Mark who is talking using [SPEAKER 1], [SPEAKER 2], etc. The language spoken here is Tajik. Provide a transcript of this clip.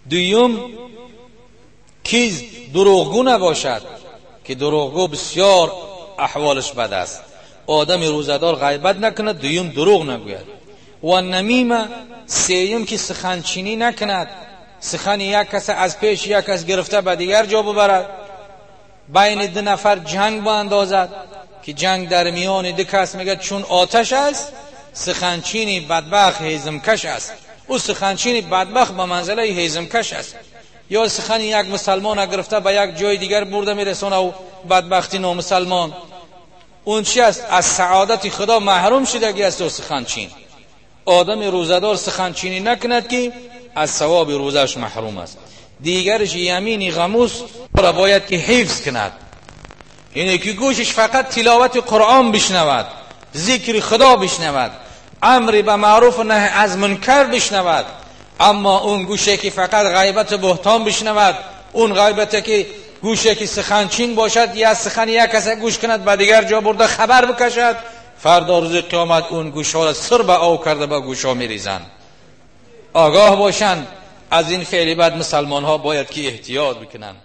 [SPEAKER 1] Дуюм ки дурӯғгӯ набошад, ки дурӯғгӯ бисёр аҳволаш бад аст. Одами рӯзадор ғайбат накунад, дуюм дурӯғ нагӯяд. Ва намима, сеюм ки суханчинӣ накунад, сухани як кас аз пеши як кас гирифта ба дигар ҷо бибарад, байни ду нафар ҷанг баандозад, ки ҷанг дар миёни ду кас мегӯяд чун оташ аст, суханчини бадбахт ҳезумкаш аст. Ӯ суханчини бадбахт ба манзилаи ҳезумкаш аст. Ё сухани як мусалмона гирифта ба як ҷои дигар бурда мерасона, бадбахти номусалмон. Он чи аст? Аз саодати Худо маҳрум шудагӣ аст ӯ суханчин. Одами рӯзадор суханчинӣ накунад, ки аз савоби рӯзаш маҳрум аст. Дигараш ямини ғамус ро бояд ки ҳифз кунад, ине ки гӯшаш фақат тиловати Қуръон бишнавад, зикри Худо бишнавад, амри ба маъруф наҳй аз мункар бишнавад. Аммо он гӯше ки фақат ғайбату буҳтон бишнавад, он ғайбате ки гӯше ки суханчин бошад, я сухани як каса гӯш кунад, ба дигар ҷо бурда хабар бикашад, фардо рӯзи қиёмат он гӯшҳоро сир ба ов карда ба гӯшҳо мерезанд. Огоҳ бошанд аз ин феъли бад, мусалмонҳо бояд ки эҳтиёт бикунанд.